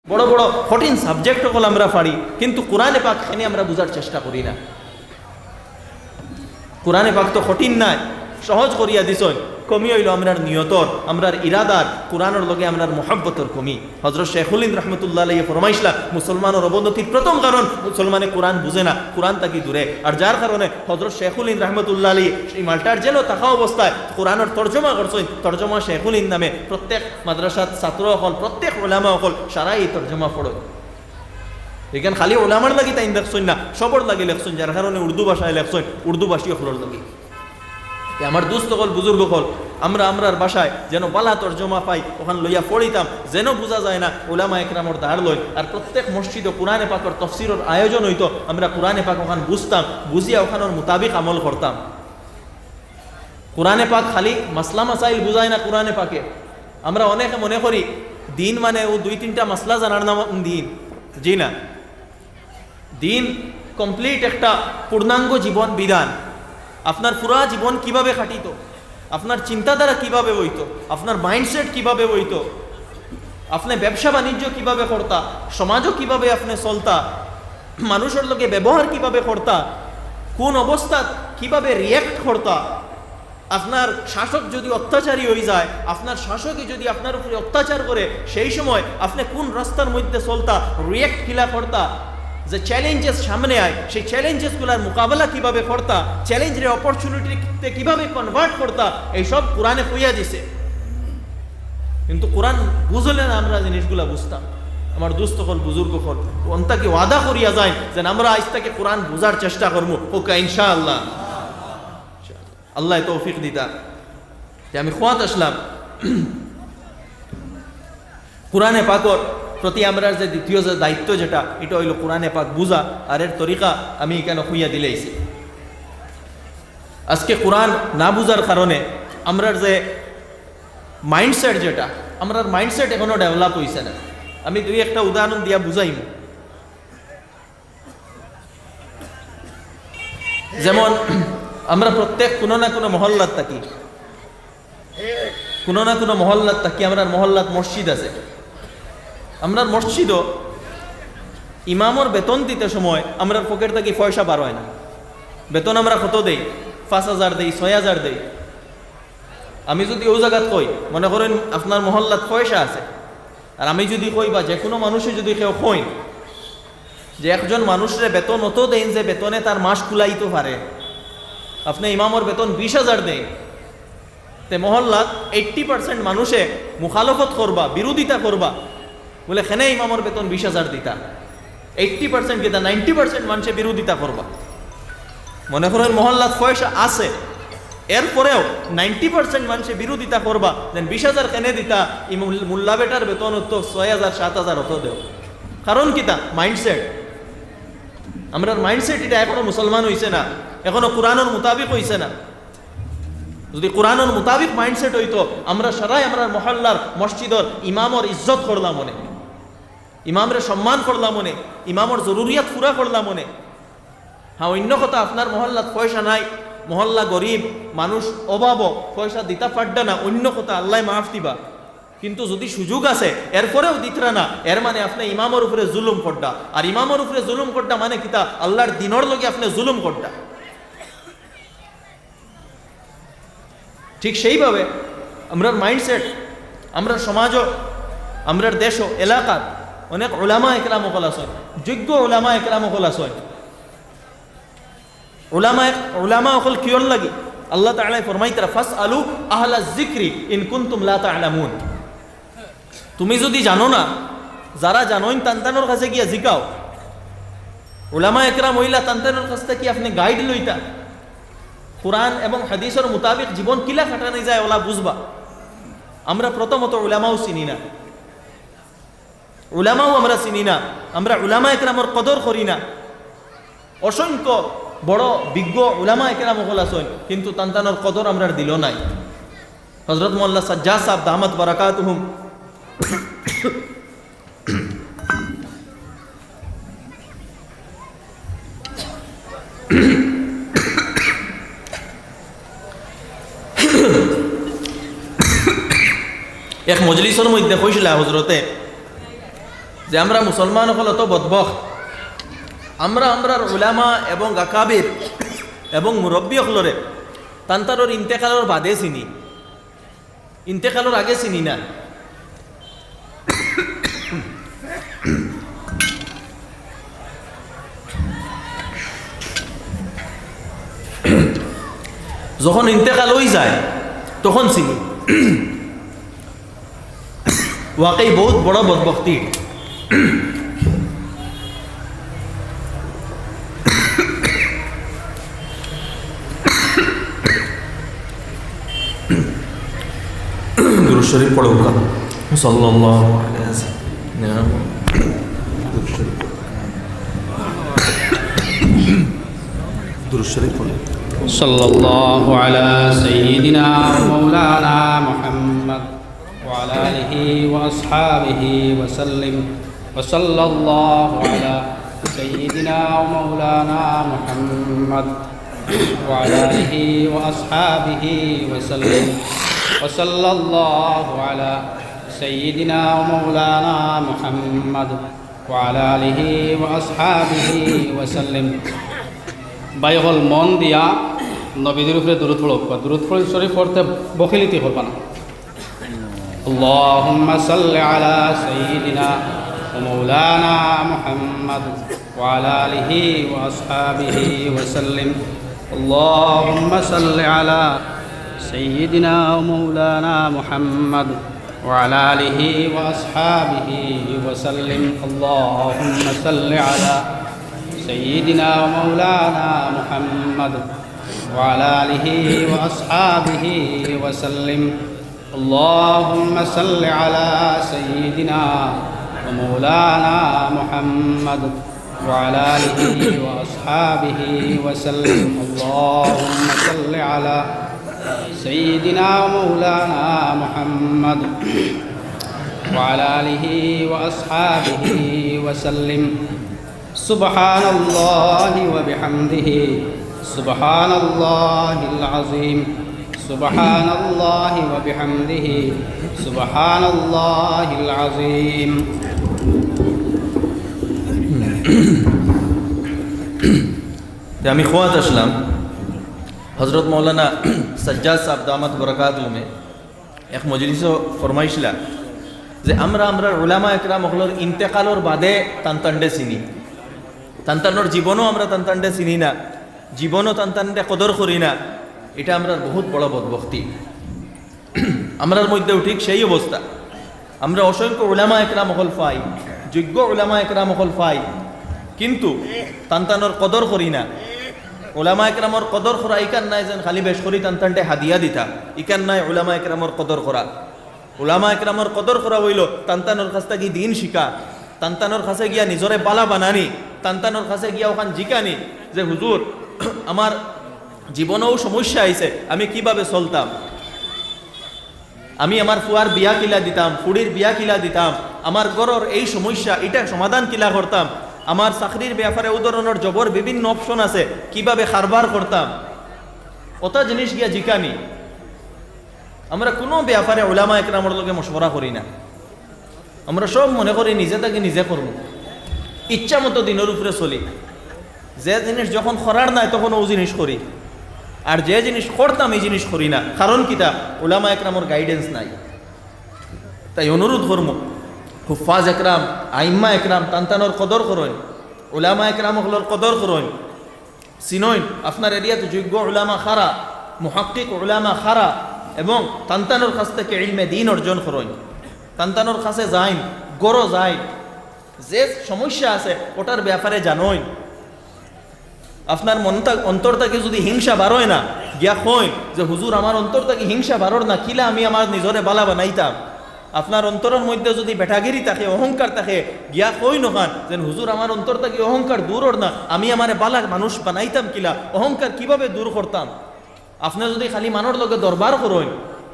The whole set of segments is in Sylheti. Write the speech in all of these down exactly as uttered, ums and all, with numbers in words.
বড় বড় কঠিন সাবজেক্ট অকল আমরা পারি, কিন্তু কোরআনে পাক খেনে আমরা বুঝার চেষ্টা করি না। কোরআনে পাক তো কঠিন নায়, সহজ করিয়া দিছইন। কমি অইলো আমরার নিয়তর, আমরার ইরাদার, কোরআনর লগে আমরার মহব্বতর কমি। হজরত শেখুল হিন্দ রহমতুল্লাহ আলাইহি ফরমাইছলা, মুসলমানর অবনতির প্রথম কারণ মুসলমানে কোরআন বুঝে না, কোরআন থাকি দূরে। আর যার কারণে হজরত শেখুল হিন্দ রহমতুল্লাহ আলাইহি এই মাল্টার জেলো থাকা অবস্থায় কোরআনর তর্জমা করছইন, তর্জমা শেখুল হিন্দ নামে প্রত্যেক মাদ্রাসাত ছাত্র অকল, প্রত্যেক উলামা অকল সারাই এই তর্জমা পড়ইন। ইখান খালি উলামার লাগি তাইন লেখছইন না, সবর লাগি লেখছইন, যার কারণে উর্দু ভাষায় লেখছইন, উর্দু ভাষী অকলর লাগি। এ আমার দোস্ত অকল, বুজুর্গ অকল, আমরা আমরার ভাষায় যেন বালা তর্জমা পাই, অখান লইয়া পড়িতাম, যেন বুঝা যায় না উলামা একরামর ধার লইন। আর প্রত্যেক মসজিদো কোরআনে পাকর তফসিরর আয়োজন অইতো, আমরা কোরআনে পাক অখান বুঝতাম, বুঝিয়া অখানর মোতাবিক আমল করতাম। কোরআনে পাক খালি মাসলা মাসাইল বুঝায় না কোরআনে পাকে। আমরা অনেকে মনে করি দিন মানে অউ দুই তিনটা মাসলা জানার নাম দিন। জি না, দিন কমপ্লিট একটা পূর্ণাঙ্গ জীবন বিধান। আপনার পুরা জীবন কিভাবে কাটিতো, আপনার চিন্তাধারা কিভাবে অইতো, আপনার মাইন্ডসেট কিভাবে অইতো, আপনে ব্যবসা বাণিজ্য কিভাবে করতা, সমাজো কিভাবে আপনে চলতা, মানুষর লগে ব্যবহার কিভাবে করতা, কোন অবস্থাত কিভাবে রিয়্যাক্ট করতা, আপনার শাসক যদি অত্যাচারী অইযায়, আপনার শাসকে যদি আপনার উপরে অত্যাচার করে, সেই সময় আপনে কোন রাস্তার মধ্যে চলতা, রিয়্যাক্ট কিলা করতা, যে চ্যালেঞ্জেস সামনে আয়, সেই চ্যালেঞ্জেসগুলার মোকাবেলা কিভাবে করতা, চ্যালেঞ্জরে অপরচুনিটিতে কিভাবে কনভার্ট করতা, এইসব কোরআনে কইয়া দিছে। কিন্তু কোরআন বুঝলে না আমরা জিনিসগুলা বুঝতাম। আমার দোস্ত অকল, বুজুর্গ অকল, অন্তাকি ওয়াদা করিয়া যাইন যেন আমরা আইজ থাকি কোরআন বুঝার চেষ্টা করমু। ওকে, ইনশাআল্লাহ। আল্লায় তৌফিক দিতা। তে আমি কওয়াত আছলাম, কোরআনে পাকর প্রতি আমরার যে দ্বিতীয় যে দায়িত্ব যেটা, ইটা অইলো কোরআনে পাক বুঝা, আর এর তরিকা আমি ইখানো কইয়া দিলাইছি। আজকে কোরআন না বুঝার কারণে আমরার যে মাইন্ডসেট যেটা, আমরার মাইন্ডসেট এখনো ডেভেলপ অইছে না। আমি দুই একটা উদাহরণ দিয়া বুঝাইমু। যেমন, আমরা প্রত্যেক কুনো না কুনো মহল্লাত থাকি, কুনো না কুনো মহল্লাত থাকি, আমরার মহল্লাত মসজিদ আছে। আমরার মসজিদো ইমামর বেতন দিতে সময় আমরার পকেট থাকি পয়সা বার অয় না। বেতন আমরা কত দেই? পাঁচ হাজার দেই, ছয় হাজার দেই। আমি যদি অউ জাগাত কই, মনে করইন আপনার মহল্লাত পয়সা আছে, আর আমি যদি কই বা যে কুনো মানুষে যদি কেউ কইন যে একজন মানুষরে বেতন অত দেইন যে বেতনে তার মাস কুলাইতো পারে, আপনে ইমামর বেতন বিশ হাজার দেইন, তে মহল্লাত এইট্টি পার্সেন্ট মানুষে মুখালফত করবা, বিরোধিতা করবা, বুলে, "কেনে ইমামর বেতন বিশ হাজার দিতা?" এইট্টি পার্সেন্ট কিতা, নাইনটি পার্সেন্ট মানষে বিরোধিতা করবা। মনে করইন মহল্লাত পয়সা আছে, এরপরেও নাইনটি পার্সেন্ট মানষে বিরোধিতা করবা, যেন বিশ হাজার কেনে দিতা, ই মুল-, মুল্লা বেটার বেতন অত ছয় হাজার, সাত হাজার অত দেও। কারণ কিতা? মাইন্ডসেট। আমরার মাইন্ডসেট ইটা এখনো মুসলমান অইছে না, এখনো কোরআনর মোতাবিক অইছে না। যদি কোরআনর মোতাবিক মাইন্ডসেট অইতো, আমরা সারাই আমরার মহল্লার মসজিদর ইমামর ইজ্জত করলাম অনে, ইমামরে সম্মান করলাম অনে, ইমামর জরুরিয়াত পুরা করলাম অনে। হ্যাঁ, অইন্য কথা, আপনার মহল্লাত পয়সা নাই, মহল্লা গরিব, মানুষ অভাবো, পয়সা দিতা পারডা না, অইন্য কথা, আল্লায় মাফ দিবা। কিন্তু যদি সুযোগ আছে, এরপরেও দিতরা না, এর মানে আপনে ইমামর উপরে জুলুম করডা। আর ইমামর উপরে জুলুম করডা মানে কিতা? আল্লার দিনর লগে আপনে জুলুম করডা। ঠিক সেইভাবে আমরার মাইন্ডসেট, আমরার সমাজো, আমরার দেশো, এলাকাত অনেক উলামা একরাম অকল আছইন, যোগ্য উলামা একরাম অকল আছইন। উলামা, উলামা অকল কিয়র লাগি? আল্লাহ তাআলায় ফরমাইতরা, "ফাসআলু আহলা যিকরি ইন কুনতুম লা তা'লামুন।" তুমি যদি জানো না, যারা জানইন তান তানর কাছে গিয়া জিকাও। উলামা একরাম অইলা, তান তানর কাছ থাকি আপনে গাইড লইতা। কোরআন এবং হাদিসর মোতাবিক জীবন কিলা কাটানি যায়, অলা বুঝবা। আমরা প্রথমত উলামাও চিনি না, উলামাও আমরা চিনি না, আমরা উলামা একরামর কদর করি না। অসংখ্য বড় বিজ্ঞ উলামা একরাম অকল আছইন, কিন্তু তান তানর কদর আমরার দিলো নাই। হযরত মোল্লা সাজ্জাদ সাহেব দামাত বারাকাতুহুম এক মজলিসর মধ্যে কইছিলা হজরতে, যে আমরা মুসলমান অকল অত বদবখত, আমরা আমরার উলামা এবং আকাবির এবং মুরব্বী অকলরে তান্তানোর ইন্তেকালর বাদে চিনি, ইন্তেকালর আগে চিনি না। যখন ইন্তেকাল অই যায়, তখন চিনি। ওয়াকই বহুত বড় বদবখতি। দুরূদ শরীফ পড়ো। সাল্লাল্লাহু আলাইহি ওয়াসাল্লাম। দুরূদ শরীফ পড়ো। দুরূদ শরীফ পড়ো। সাল্লাল্লাহু আলা সাইয়্যিদিনা ওয়া মাওলানা মুহাম্মদ ওয়া আলা আলিহি ওয়া আসহাবিহি ওয়া সাল্লিম। ওয়া সাল্লাল্লাহু আলা সাইয়্যিদিনা ওয়া মাওলানা মুহাম্মদ ওয়া আলা আলিহি ওয়া আসহাবিহি ওয়া সাল্লিম। ওয়া সাল্লাল্লাহু আলা সাইয়্যিদিনা ওয়া মাওলানা মুহাম্মদ ওয়া আলা আলিহি ওয়া আসহাবিহি ওয়া সাল্লিম। ভাই অকল, মন দিয়া নবীজির উপরে দুরূদ পড়ো। দুরূদ শরীফ পড়তে বখিলিতি করবা না। اللهم صل على سيدنا ومولانا محمد وعلى آله وأصحابه وسلم. اللهم صل على سيدنا ومولانا محمد وعلى آله وأصحابه وسلم. اللهم صل على سيدنا ومولانا محمد وعلى آله وأصحابه وسلم. اللهم صل على سيدنا ومولانا محمد وعلى آله وأصحابه وسلم. اللهم صل على سيدنا ومولانا محمد وعلى آله وأصحابه وسلم. سبحان الله وبحمده، سبحان الله العظيم، سبحان الله وبحمده، سبحان الله العظيم. তে আমি কওয়াত আছলাম, হযরত মাওলানা সাজ্জাদ সাহেব দামাত বরকাতুহুমে এক মজলিসো ফরমাইছলা যে আমরা, আমরার উলামা একরাম অকলর ইন্তেকালর বাদে তান্তানরে চিনি, তান্তানর জীবনো আমরা তান্তানরে চিনি না, জীবনো তান্তানরে কদর করি না। ইটা আমরার বহুত বড় বদবখতি। আমরার মধ্যেও ঠিক সেই অবস্থা। আমরা অসংখ্য উলামা একরাম অকল পাই, যোগ্য উলামা একরাম অকল পাই, কিন্তু তান্তানর কদর করি না। উলামা একরামর কদর করা ইখান নায় যেন খালি বেশ করি তান্তানরে হাদিয়া দিতা, ইখান নায় উলামা একরামর কদর করা। উলামা একরামর কদর করা অইলো তান্তানর কাছ থাকি দ্বীন শিখা, তান্তানর কাছে গিয়া নিজরে বালা বানানি, তান্তানর কাছে গিয়া অখান জিকানি যে, "হুজুর, আমার জীবনেও সমস্যা আইছে, আমি কিভাবে চলতাম?" আমি আমার ফুয়ার বিয়া কিলা দিতাম, ফুড়ির বিয়া কিলা দিতাম, আমার ঘরর এই সমস্যা, ইটা সমাধান কিলা করতাম, আমার চাকরির ব্যাপারে অউ ধরনর জবর বিভিন্ন option আছে, কিভাবে কারবার করতাম, অতা জিনিস গিয়া জিকানি। আমরা কুনু ব্যাপারে উলামা একরামর লগে মশওয়ারা করি না। আমরা সব মনে করি নিজে থাকি নিজে করমু, ইচ্ছা মতো দ্বীনর উপরে চলি। যে জিনিস যখন করার নাই তখন অউ জিনিস করি, আর যে জিনিস করতাম ই জিনিস করি না। কারণ কিতা? উলামা একরামর guidance নাই। তাই অনুরোধ করমু, হুফাজ একরাম, আইম্মা একরাম, তান্তানর কদর করইন, উলামা একরাম অকলর কদর করইন, চিনইন, আপনার এরিয়াত যোগ্য উলামা খারা, মুহাক্কিক উলামা খারা, এবং তান্তানর কাছ থাকি ইলমে দ্বীন অর্জন করইন, তান্তানর কাছে যাইন, ঘরো যাইন, যে সমস্যা আছে অটার ব্যাপারে জানইন। আপনার মন থা-, অন্তর থাকি যুদি হিংসা বারয় না, গিয়া কইন যে, "হুজুর, আমার অন্তর থাকি হিংসা বারর না, কিলা আমি আমার নিজরে বালা বানাইতাম।" আপনার অন্তরর মধ্যে যুদি বেটাগিরি থাকে, অহংকার থাকে, গিয়া কইন অখান যেন, "হুজুর, আমার অন্তর থাকি অহংকার দূর অর না, আমি আমারে বালা মানুষ বানাইতাম কিলা, অহংকার কিভাবে দূর করতাম?" আপনে যুদি খালি মানষর লগে দরবার করইন,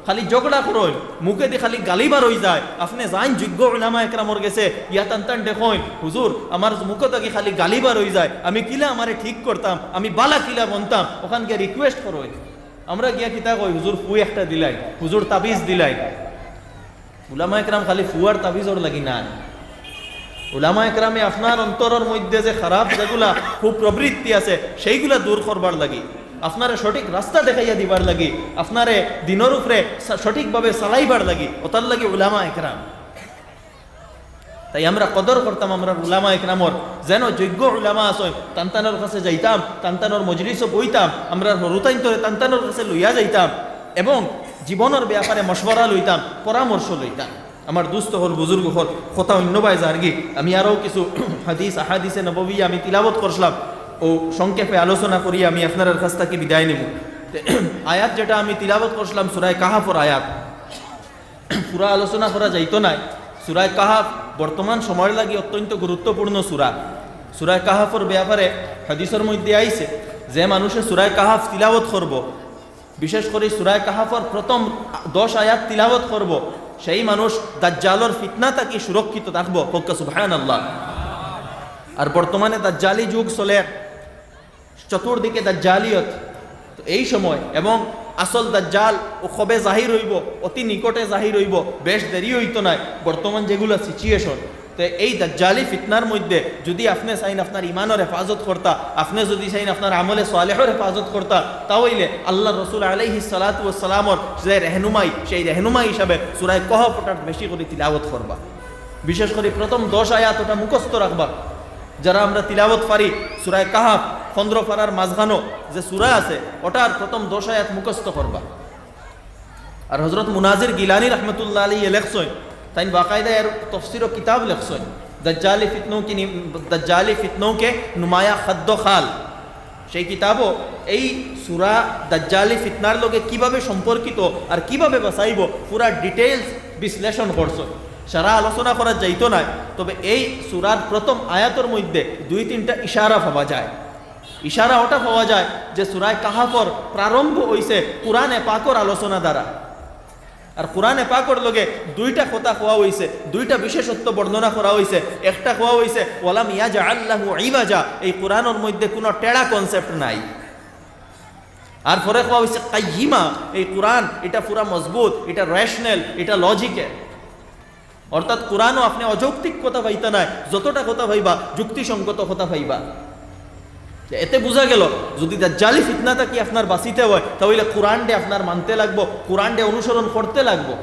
খালি ঝগড়া করইন, মুখেদি খালি গালি বার অই যায়, আপনে যাইন যোগ্য উলামা একরামর গেছে, গিয়া তান তান দেখইন, "হুজুর, আমার মুখ থাকি খালি গালি বার অই যায়, আমি কিলা আমারে ঠিক করতাম, আমি বালা কিলা বনতাম?" অখান গিয়া request করইন। আমরা গিয়া কিতা কই, "হুজুর, ফু একটা দিলাইন, হুজুর, তাবিজ দিলাইন।" উলামা একরাম খালি ফু আর তাবিজর লাগি নায়। উলামা একরামে আপনার অন্তরর মধ্যে যে খারাপ যেগুলা কুপ্রবৃত্তি আছে, সেইগুলা দূর করবার লাগি, আপনারে সঠিক রাস্তা দেখাইয়া দিবার লাগি, আপনারে দিনর উপরে সা-, সঠিকভাবে চালাইবার লাগি, ওটার লাগি উলামা একরাম। তাই আমরা কদর করতাম আমরার উলামা একরামর, যেন যোগ্য উলামা আছইন, তান তানর কাছে যাইতাম, তান তানর মজলিসও বইতাম, আমরার হুরুতাইন্তরে তান তানর কাছে লইয়া যাইতাম এবং জীবনর ব্যাপারে মশওয়ারা লইতাম, পরামর্শ লইতাম। আমার দুস্ত অকল, বুজুর্গ অকল, কথা অন্য বায় যারগি। আমি আরও কিছু হাদিস, আহাদিসে নববী আমি তিলাওয়াত করছিলাম, ও সংক্ষেপে আলোচনা করি আমি আপনারার কাছ থাকি বিদায় নিমু। তে, আয়াত যেটা আমি তিলাওয়াত করছিলাম সূরা কাহাফর আয়াত, পুরা আলোচনা করা যাইতো নায়। সূরা কাহাফ বর্তমান সময়ের লাগি অত্যন্ত গুরুত্বপূর্ণ সূরা। সূরা কাহাফর ব্যাপারে হাদিসর মধ্যে আইছে, যে মানুষে সূরা কাহাফ তিলাওয়াত করব, বিশেষ করি সূরা কাহাফর প্রথম দশ আয়াত তিলাওয়াত করব, সেই মানুষ দাজ্জালর ফিতনা থাকি সুরক্ষিত থাকবো। কউক্কা সুবহানাল্লাহ। আর বর্তমানে দাজ্জালি যুগ চলের, চতুর্দিকে দাজ্জালিয়ত। তো এই সময় এবং আসল দাজ্জাল ও কবে জাহির অইবো, অতি নিকটে জাহির অইবো, বেশ দেরি অইতো নায়। বর্তমান যেগুলা সিচুয়েশন, তো এই দাজ্জালি ফিতনার মধ্যে যদি আপনে চাইন আপনার ইমানর হেফাজত করতা, আপনে যদি চাইন আপনার আমলে সালেহর হেফাজত করতা, তা অইলে আল্লার রসুল আলাইহিস সালাতু ওয়াস সালামর যে রেহনুমাই, সেই রেহনুমাই হিসাবে সূরা কাহাফ ওটার বেশি করি তিলাওয়াত করবা। বিশেষ করি প্রথম দশ আয়াত ওটা মুখস্থ রাখবা। যারা আমরা তিলাওয়াত পারি, সূরা কাহাফ, পনেরো পারার মাঝখানো যে সূরা আছে, ওটার প্রথম দশ আয়াত মুখস্থ করবা। আর হযরত মুনাজির গিলানী রহমতুল্লাহ আলাইহি লেখছইন, তাইন বাকায়দা এর তফসির ও কিতাব লেখছইন, দাজ্জালি ফিতনৌ কি নি-, দাজ্জালি ফিতনৌ কে নুমায়া খদ্দ খাল। সেই কিতাবও এই সূরা দাজ্জালি ফিতনার লগে কিভাবে সম্পর্কিত আর কিভাবে বাঁচাইবো, পুরা details বিশ্লেষণ করছইন। সারা আলোচনা করা যাইতো নায়, তবে এই সূরার প্রথম আয়াতর মধ্যে দুই তিনটা ইশারা পাওয়া যায়। ইশারা ওটা পাওয়া যায় যে সূরা কাহাফর প্রারম্ভ অইছে কোরআনে পাকর আলোচনা দ্বারা। আর কোরআনে পাকর লগে দুইটা কথা কওয়া অইছে, দুইটা বিশেষত্ব বর্ণনা করা অইছে। একটা কওয়া অইছে, "ওয়ালাম ইয়াজআল লাহু ইওয়াজা", এই কোরআনর মধ্যে কোনো টেড়া কনসেপ্ট নাই। আর পরে কওয়া অইছে, "কাইয়িমা", এই কোরআন এটা পুরা মজবুত, এটা রেশনাল, এটা লজিক্যাল। অর্থাৎ কোরআনও আপনে অযৌক্তিক কথা পাইতা নায়, যতটা কথা পাইবা যুক্তিসঙ্গত কথা পাইবা। এতে বুঝা গেল, যদি দাজ্জালি ফিতনা থাকি আপনার বাঁচিতে হয়, তা অইলে কোরআনরে আপনার মানতে লাগবো, কোরআনরে অনুসরণ করতে লাগবো।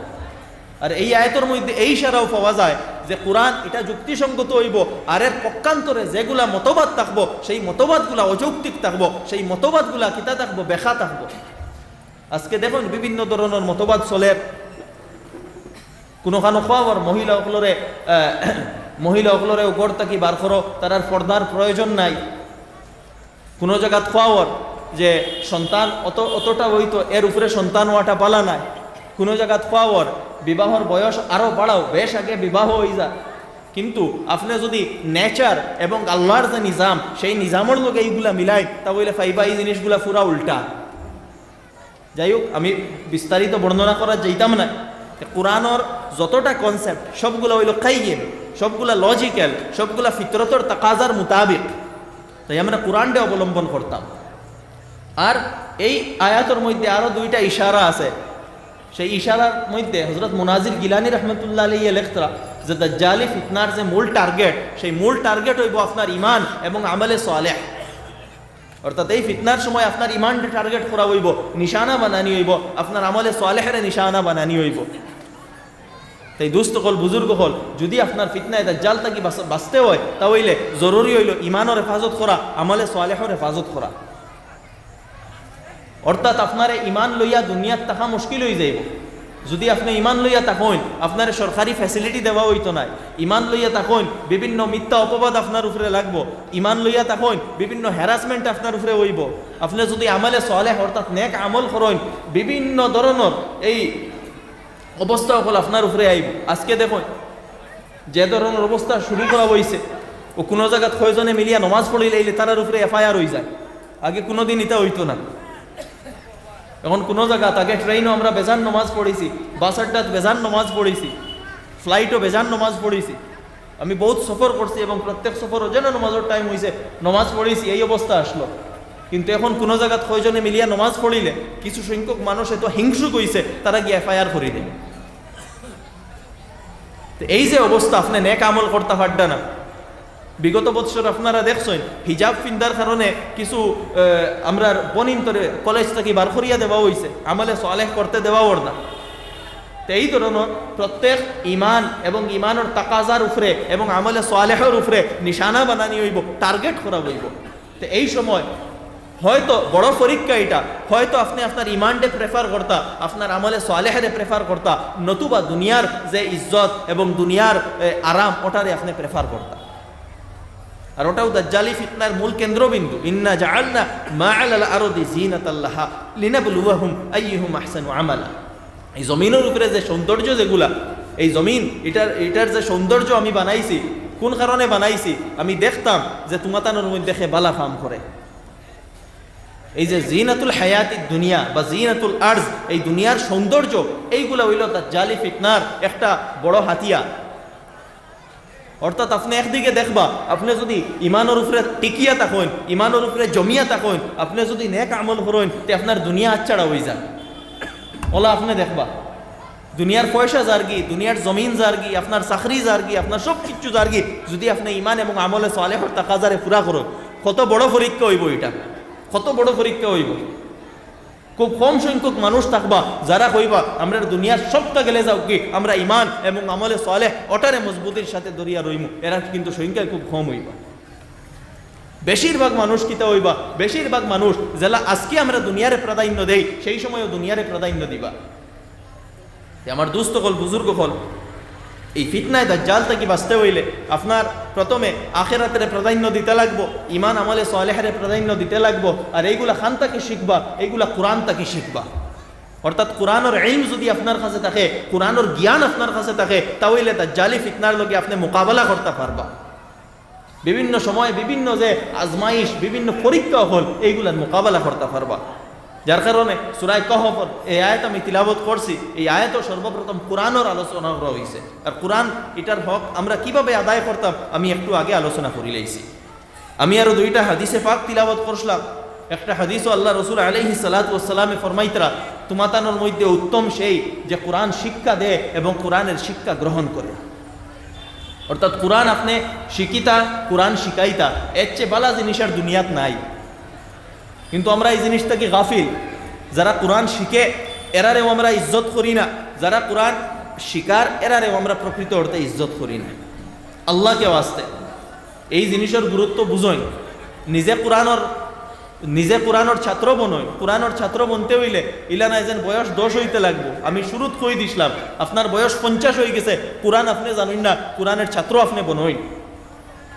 আর এই আয়াতর মধ্যে এই ইশারাও পাওয়া যায় যে কোরআন এটা যুক্তিসঙ্গত অইবো, আর এর পক্ষান্তরে যেগুলা মতবাদ থাকবো, সেই মতবাদগুলা অযৌক্তিক থাকবো, সেই মতবাদগুলা কিতা থাকবো, বেকা থাকবো। আজকে দেখইন বিভিন্ন ধরনর মতবাদ চলের। কুনুখানো কওয়া অর মহিলা অকলরে, আহ, মহিলা অকলরে ঘর থাকি বার করো, তারার পর্দার প্রয়োজন নাই। কুনু জাগাত কওয়া অর যে সন্তান অত, অতটা অইতো, এর উপরে সন্তান অওয়াটা বালা নায়। কুনু জাগাত কওয়া অর বিবাহর বয়স আরো বাড়াও, বেশ আগে বিবাহ অইযা। কিন্তু আপনে যদি নেচার এবং আল্লার যে নিজাম, সেই নিজামর লগে ইগুলা মিলাইন, তা অইলে পাইবা ই জিনিসগুলা পুরা উল্টা। যাই হোক, আমি বিস্তারিত বর্ণনা করা যাইতাম না। তে কোরআনর যতটা কনসেপ্ট, সবগুলা অইলো কাইয়িম, সবগুলা লজিক্যাল, সবগুলা ফিতরতর তাকাজার মোতাবিক। তাই আমরা কোরআনরে অবলম্বন করতাম। আর এই আয়াতর মধ্যে আরো দুইটা ইশারা আছে। সেই ইশারার মধ্যে হযরত মুনাজির গিলানী রহমতুল্লাহ আলাইহি লেখতরা যে দাজ্জালি ফিতনার যে মূল টার্গেট, সেই মূল টার্গেট অইবো আপনার ইমান এবং আমলে সালেহ। অর্থাৎ এই ফিতনার সময় আপনার ইমানরে টার্গেট করা অইবো, নিশানা বানানি অইবো, আপনার আমলে সালেহরে নিশানা বানানি অইবো। তাই দোস্ত অকল, বুজুর্গ অকল, যদি আপনার ফিতনায় দাজ্জাল থাকি বাঁচ-, বাঁচতে হয়, তা অইলে জরুরি অইলো ইমানর হেফাজত করা, আমলে সালেহর হেফাজত করা। অর্থাৎ আপনারে ইমান লইয়া দুনিয়াত থাকা মুশকিল অইযাইবো। যদি আপনে ইমান লইয়া থাকইন, আপনারে সরকারি ফ্যাসিলিটি দেওয়া অইতো নায়। ইমান লইয়া থাকইন, বিভিন্ন মিথ্যা অপবাদ আপনার উপরে লাগবো। ইমান লইয়া থাকইন, বিভিন্ন হ্যারাসমেন্ট আপনার উপরে অইবো। আপনে যদি আমলে সালেহ অর্থাৎ নেক আমল করইন, বিভিন্ন ধরনর এই অবস্থা অকল আপনার উপরে আইবো। আজকে দেখইন, যে ধরনর অবস্থা শুরু করা অইছে, ও কুনু জাগাত কয়জনে মিলিয়া নমাজ পড়িলাইলে তারার উপরে এফআইআর অইযায়। আগে কুনুদিন ইতা অইতো না। এখন কুনু জাগাত, আগে ট্রেইনো আমরা বেজান নমাজ পড়ছি, বাস আড্ডাত বেজান নমাজ পড়ছি, ফ্লাইটো বেজান নমাজ পড়ছি। আমি বউত সফর করছি এবং প্রত্যেক সফরো যেন নমাজর টাইম অইছে, নমাজ পড়ছি, এই অবস্থা আছলো। কিন্তু এখন কুনু জাগাত কয়জনে মিলিয়া নমাজ পড়িলে কিছু সংখ্যক মানুষ এত হিংসুক অইছে, তারা গিয়া এফআইআর করি দেয়। তো এই যে অবস্থা, আপনে নেক আমল করতা পারডা না। বিগত বৎসর আপনারা দেখছইন, হিজাব ফিন্দার কারণে কিছু, আহ, আমরার বইনতরে কলেজ থাকি বার করিয়া দেওয়া অইছে, আমলে সালেহ করতে দেওয়া অর না। তো এই ধরনর প্রত্যেক ইমান এবং ইমানর তাকাজার উপরে এবং আমলে সালেহর উপরে নিশানা বানানি অইবো, টার্গেট করা অইবো। তো এই সময় হয়তো বড় পরীক্ষা এটা, হয়তো আপনে আপনার ইমানরে প্রেফার করতা, আপনার আমলে সালেহরে প্রেফার করতা, নতুবা দুনিয়ার যে ইজ্জত এবং দুনিয়ার, এ, আরাম, ওটারে আপনে প্রেফার করতা। আর ওটাউ দাজ্জালি ফিতনার মূল কেন্দ্রবিন্দু। ইন্না জাআলনা মা আলাল আরদি জিনাতাল লাহা লিনাবলুয়াহুম আইয়ুহুম আহসানু আমালা। এই জমিনর উপরে যে সৌন্দর্য যেগুলা, এই জমিন, এটার, এটার যে সৌন্দর্য আমি বানাইছি, কোন কারণে বানাইছি? আমি দেখতাম যে তুমাতানোর মধ্যে কে বালা কাম করে। এই যে জিনাতুল হায়াতি দুনিয়া বা জিনাতুল আরজ, এই দুনিয়ার সৌন্দর্য, এইগুলা অইলো দাজ্জালি ফিতনার একটা বড় হাতিয়ার। অর্থাৎ আপনে একদিকে দেখবা, আপনে যুদি ইমানর উপরে টিকিয়া থাকইন, ইমানর উপরে জমিয়া থাকইন, আপনে যুদি নেক আমল করইন, তে আপনার দুনিয়া আচ্ছাড়া অইযায়। ওলা আপনে দেখবা, দুনিয়ার পয়সা যারগি, দুনিয়ার জমিন যারগি, আপনার চাকরি যারগি, আপনার সব কিচ্ছু যারগি, যুদি আপনে ইমান এবং আমলে সালেহর তাকাজারে পুরা করইন। কত বড় পরীক্ষা অইবো এটা, কত বড় পরীক্ষা অইবো। খুব কম সংখ্যক মানুষ থাকবা যারা কইবা, "আমরার দুনিয়ার সবটা গেলে যাউকগি, আমরা ইমান এবং আমলে সালেহ ওটারে মজবুতির সাথে ধরিয়া রইমু।" এরা কিন্তু সংখ্যায় খুব কম অইবা। বেশিরভাগ মানুষ কিতা অইবা? বেশিরভাগ মানুষ যেলা আজকে আমরা দুনিয়ারে প্রাধান্য দেই, সেই সময়ও দুনিয়ারে প্রাধান্য দিবা। তে আমার দোস্ত অকল, বুজুর্গ অকল, এই ফিতনায় দাজ্জাল থাকি বাঁচতে অইলে আপনার প্রথমে আখেরাতরে প্রাধান্য দিতে লাগবো, ইমান আমলে সালেহরে প্রাধান্য দিতে লাগবো। আর এইগুলা কান থাকি শিখবা? এইগুলা কোরআন থাকি শিখবা। অর্থাৎ কোরআনর ইলম যুদি আপনার কাছে থাকে, কোরআনর জ্ঞান আপনার কাছে থাকে, তা অইলে দাজ্জালি ফিতনার লগে আপনে মোকাবেলা করতা পারবা। বিভিন্ন সময়ে বিভিন্ন যে আজমাইশ, বিভিন্ন পরীক্ষা অকল, এইগুলার মোকাবেলা করতা পারবা। যার কারণে সূরা কাহফর এই আয়াত আমি তিলাওয়াত করছি, এই আয়াতও সর্বপ্রথম কোরআনর আলোচনা করা অইছে। আর কোরআন এটার হক আমরা কিভাবে আদায় করতাম, আমি একটু আগে আলোচনা করিলাইছি। আমি আরো দুইটা হাদিসে পাক তিলাওয়াত করছিলাম। একটা হাদিসও আল্লাহ রসুল আলাইহিস সালাতু ওয়াস সালামে ফরমাইতরা, "তুমাতানোর মধ্যে উত্তম সেই যে কোরআন শিক্ষা দেয় এবং কোরআনের শিক্ষা গ্রহণ করে।" অর্থাৎ কোরআন আপনে শিখিতা, কোরআন শিখাইতা, এর চেয়ে বালা জিনিস আর দুনিয়াত নাই। কিন্তু আমরা এই জিনিস থাকি গাফিল। যারা কোরআন শিখে, এরারেও আমরা ইজ্জত করি না। যারা কোরআন শিখার, এরারেও আমরা প্রকৃত অর্থে ইজ্জত করি না। আল্লাহকে ওয়াস্তে এই জিনিসর গুরুত্ব বুঝইন। নিজে কোরআনর, নিজে কোরআনর ছাত্র বনইন। কোরআনর ছাত্র বনতে অইলে ইলা নায় যেন বয়স দশ অইতে লাগবো। আমি শুরুত কই দিছলাম, আপনার বয়স পঞ্চাশ অই গেছে, কোরআন আপনে জানইন না, কোরআনের ছাত্র আপনে বনইন।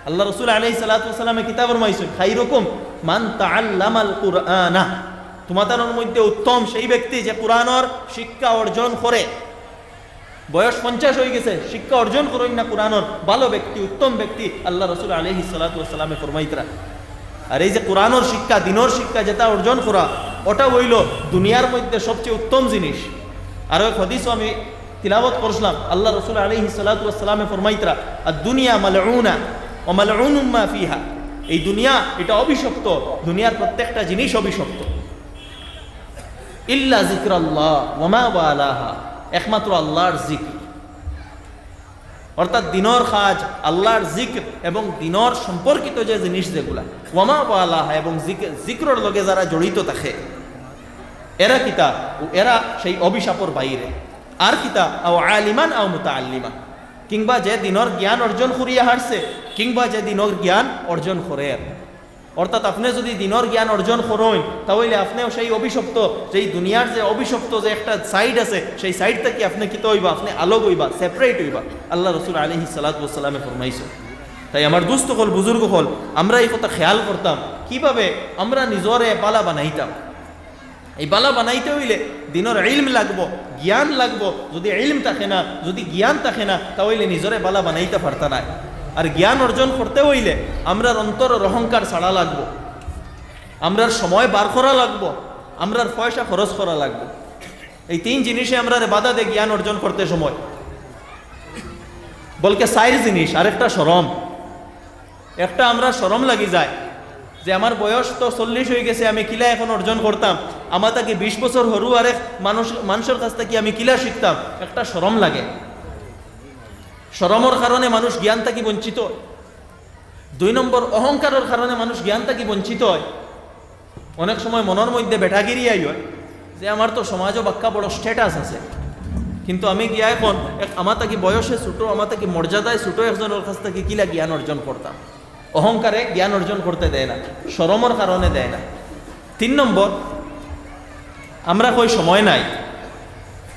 আল্লাহ রসুল আলাইহিস সালাতু ওয়াস সালামে কিতা ফরমাইছইন, "খাইরুকুম মান তাআল্লামাল কুরআনা।" তুমাতানোর মধ্যে উত্তম সেই ব্যক্তি যে কোরআনর শিক্ষা অর্জন করে। বয়স পঞ্চাশ অই গেছে, শিক্ষা অর্জন করইন না কোরআনর, বালা ব্যক্তি, উত্তম ব্যক্তি, আল্লাহ রসুল আলাইহিস সালাতু ওয়াস সালামে ফরমাইতরা। আর এই যে কোরআনর শিক্ষা, দ্বীনর শিক্ষা যেটা অর্জন করা, ওটা অইলো দুনিয়ার মধ্যে সবচেয়ে উত্তম জিনিস। আরো এক হাদিসও আমি তিলাওয়াত করছিলাম, আল্লাহ রসুল আলাইহিস সালাতু ওয়াস সালামে ফরমাইতরা, "আদ দুনিয়া মালউনা ওয়া মালউনুম মা ফিহা।" এই দুনিয়া এটা অভিশপ্ত, দুনিয়ার প্রত্যেকটা জিনিস অভিশপ্ত। "ইল্লা যিকরাল্লাহ ওয়া মা ওয়ালাহা", একমাত্র আল্লাহর জিকির। অর্থাৎ দ্বীনর কাজ, আল্লাহর জিকির এবং দ্বীনর সম্পর্কিত যে জিনিস যেগুলা, ওয়া মা ওয়ালাহা, এবং জিকির, জিকিরর লগে যারা জড়িত থাকে, এরা কিতা? এরা সেই অভিশাপর বাইরে। আর কিতা? আও আলিমান আও মুতাআল্লিমা, কিংবা যে দ্বীনর জ্ঞান অর্জন করিয়া হারছে, কিংবা যে দ্বীনর জ্ঞান অর্জন করের। অর্থাৎ আপনে যুদি দ্বীনর জ্ঞান অর্জন করইন, তা অইলে আপনেও সেই অভিশপ্ত, যেই দুনিয়ার যে অভিশপ্ত যে একটা সাইড আছে, সেই সাইড থাকি আপনে কিতা অইবা? আপনে আলগ অইবা, সেপারেট অইবা। আল্লাহ রসুল আলাইহিস সালাতু ওয়াস সালামে ফরমাইছইন। তাই আমার দোস্ত অকল, বুজুর্গ অকল, আমরা এই কথা খেয়াল করতাম, কিভাবে আমরা নিজরে বালা বানাইতাম। এই বালা বানাইতে অইলে দ্বীনর ইলম লাগবো, জ্ঞান লাগবো। যুদি ইলম থাকে না, যুদি জ্ঞান থাকে না, তা অইলে নিজরে বালা বানাইতা পারতা নায়। আর জ্ঞান অর্জন করতে অইলে আমরার অন্তরর অহংকার ছাড়া লাগবো, আমরার সময় বার করা লাগবো, আমরার পয়সা খরচ করা লাগবো। এই তিন জিনিসে আমরারে বাধা দেয় জ্ঞান অর্জন করতে সময়। বলকে চাইর জিনিস, আরেকটা শরম। একটা আমরার শরম লাগি যায় যে আমার বয়স তো চল্লিশ অই গেছে, আমি কিলা এখন অর্জন করতাম, আমার থাকি বিশ বছর হুরু আরেক মানুষ, মানষর কাছ থাকি আমি কিলা শিখতাম, একটা শরম লাগে। শরমর কারণে মানুষ জ্ঞান থাকি বঞ্চিত অয়। দুই নম্বর, অহংকারর কারণে মানুষ জ্ঞান থাকি বঞ্চিত অয়। অনেক সময় মনর মধ্যে বেটাগিরি আই অয় যে, "আমার তো সমাজো বাক্কা বড় status আছে, কিন্তু আমি গিয়া এখন এক আমার থাকি বয়সে ছোট, আমার থাকি মর্যাদায় ছোট একজনর কাছ থাকি কিলা জ্ঞান অর্জন করতাম?" অহংকারে জ্ঞান অর্জন করতে দেয় না, শরমর কারণে দেয় না। তিন নম্বর, আমরা কই সময় নাই,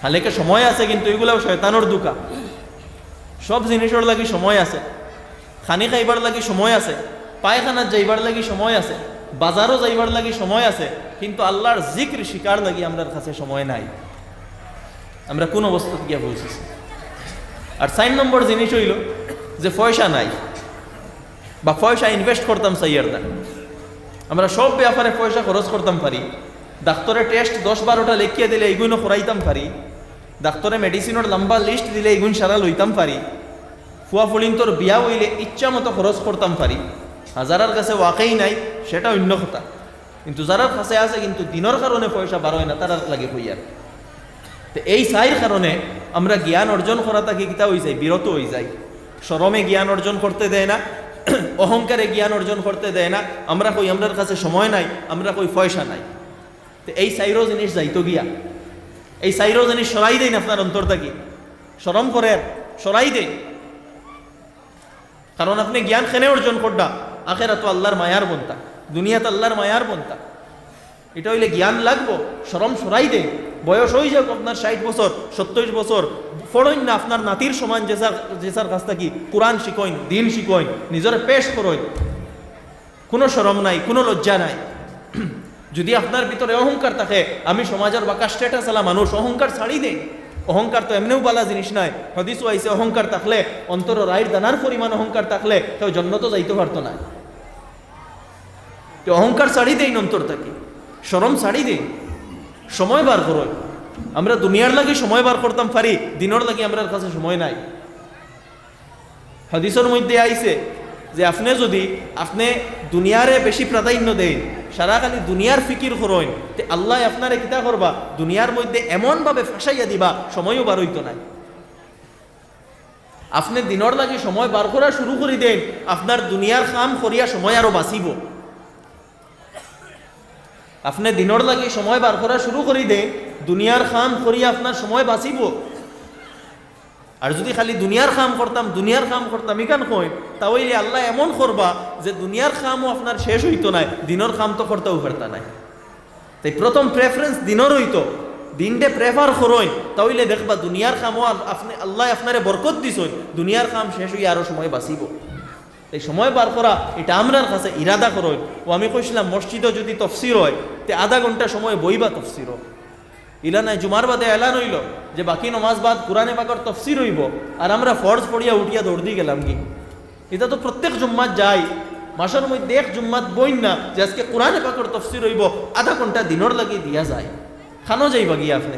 হালাকে সময় আছে, কিন্তু ইগুলাও শয়তানর ধুকা। সব জিনিসর লাগি সময় আছে, খানি খাইবার লাগি সময় আছে, পায়খানাত যাইবার লাগি সময় আছে, বাজারো যাইবার লাগি সময় আছে, কিন্তু আল্লার জিকির শিখার লাগি আমরার কাছে সময় নাই। আমরা কুন অবস্থাত গিয়া পৌঁছিছি? আর চাইর নম্বর জিনিস অইলো যে পয়সা নাই, বা পয়সা invest করতাম চাইয়ার না। আমরা সব ব্যাপারে পয়সা খরচ করতাম পারি। ডাক্তরে test দশ বারোটা লেখিয়া দিলে ইগুইনও করাইতাম পারি। ডাক্তরে medicine-র লম্বা list দিলে ইগুইন সারা লইতাম পারি। ফুয়া ফুড়িন্তর বিয়া অইলে ইচ্ছা মতো খরচ করতাম পারি। আর যারার কাছে ওয়াকেই নাই, সেটা অইন্য কথা। কিন্তু যারার কাছে আছে, কিন্তু দিনর কারণে পয়সা বার অয় না, তারার লাগি কইয়ার। তে এই চাইর কারণে আমরা জ্ঞান অর্জন করা থাকি কিতা অই যাই, বিরত অই যাই। শরমে জ্ঞান অর্জন করতে দেয় না, অহংকারে জ্ঞান অর্জন করতে দেয় না। আমরা কই আমরার কাছে সময় নাই, আমরা কই পয়সা নাই। তে এই চাইরো জিনিস যাইতো গিয়া, এই চাইরো জিনিস সরাই দেইন আপনার অন্তর থাকি। শরম করের, সরাই দেইন। কারণ আপনে জ্ঞান কেনে অর্জন কররা? আখেরাতো আল্লার মায়ার বন্তা, দুনিয়াত আল্লার মায়ার বন্তা। ইটা অইলে জ্ঞান লাগবো, শরম সরাই দেইন। বয়স অই যাউক আপনার ষাইট বছর, সত্তইশ বছর, পড়ইন না আপনার নাতির সমান যেসার, যেসার কাছ থাকি কুরআন শিখইন, দিন শিখইন, নিজরে পেশ করইন। কুনু শরম নাই, কুনু লজ্জা নাই। যুদি আপনার ভিতরে অহংকার থাকে, আমি সমাজর বাক্কা status আলা মানুষ, অহংকার ছাড়ি দেইন। অহংকার তো এমনেউ বালা জিনিস নায়। হাদিসো আইছে, অহংকার থাকলে, অন্তরো রাইর দানার পরিমাণ অহংকার থাকলে, কেউ জন্নতো যাইতো পারতো নায়। তে অহংকার ছাড়ি দেইন অন্তর থাকি, শরম ছাড়ি দেইন, সময় বার করইন। আমরা দুনিয়ার লাগি সময় বার করতাম পারি, দিনর লাগি আমরার কাছে সময় নাই। হাদিসর মধ্যে আইছে যে আপনে যুদি, আপনে দুনিয়ারে বেশি প্রাধান্য দেইন, সারা খালি দুনিয়ার ফিকির করইন, তে আল্লায় আপনারে কিতা করবা? দুনিয়ার মধ্যে এমনভাবে ফাঁসাইয়া দিবা, সময়ও বার অইতো নায়। আপনে দিনর লাগি সময় বার করা শুরু করি দেইন, আপনার দুনিয়ার কাম করিয়া সময় আরো বাঁচিবো। আপনে দিনর লাগি সময় বার করা শুরু করি দেইন, দুনিয়ার কাম করিয়া আপনার সময় বাঁচিবো। আর যুদি খালি দুনিয়ার কাম করতাম, দুনিয়ার কাম করতাম, ইখান কইন, তা অইলে আল্লায় এমন করবা যে দুনিয়ার কামও আপনার শেষ অইতো নায়, দিনর কাম তো করতাউ পারতা নায়। তাই প্রথম preference দিনর অইতো, দিনরে prefer করইন, তা অইলে দেখবা দুনিয়ার কামও আল-, আপনে, আল্লায় আপনারে বরকত দিছইন, দুনিয়ার কাম শেষ অইয়া আরো সময় বাঁচিবো। তাই সময় বার করা, ইটা আমরার কাছে ইরাদা করইন। ও আমি কইছিলাম, মসজিদো যুদি তফসির অয়, তে আধা ঘন্টা সময় বইবা তফসিরো। ইলা নায়, জুমার বাদে এলান অইলো যে বাকি নমাজ বাদ কুরআনে পাকর তফসির অইবো, আর আমরা ফরজ পড়িয়া উঠিয়া দৌড় দি গেলামগি। ইতা তো প্রত্যেক জুম্মাত যাই, মাসর মধ্যে এক জুম্মাত বইন না যে আজকে কুরআনে পাকর তফসির অইবো, আধা ঘন্টা দিনর লাগি দিয়া যাই। খানো যাইবা গিয়া আপনে?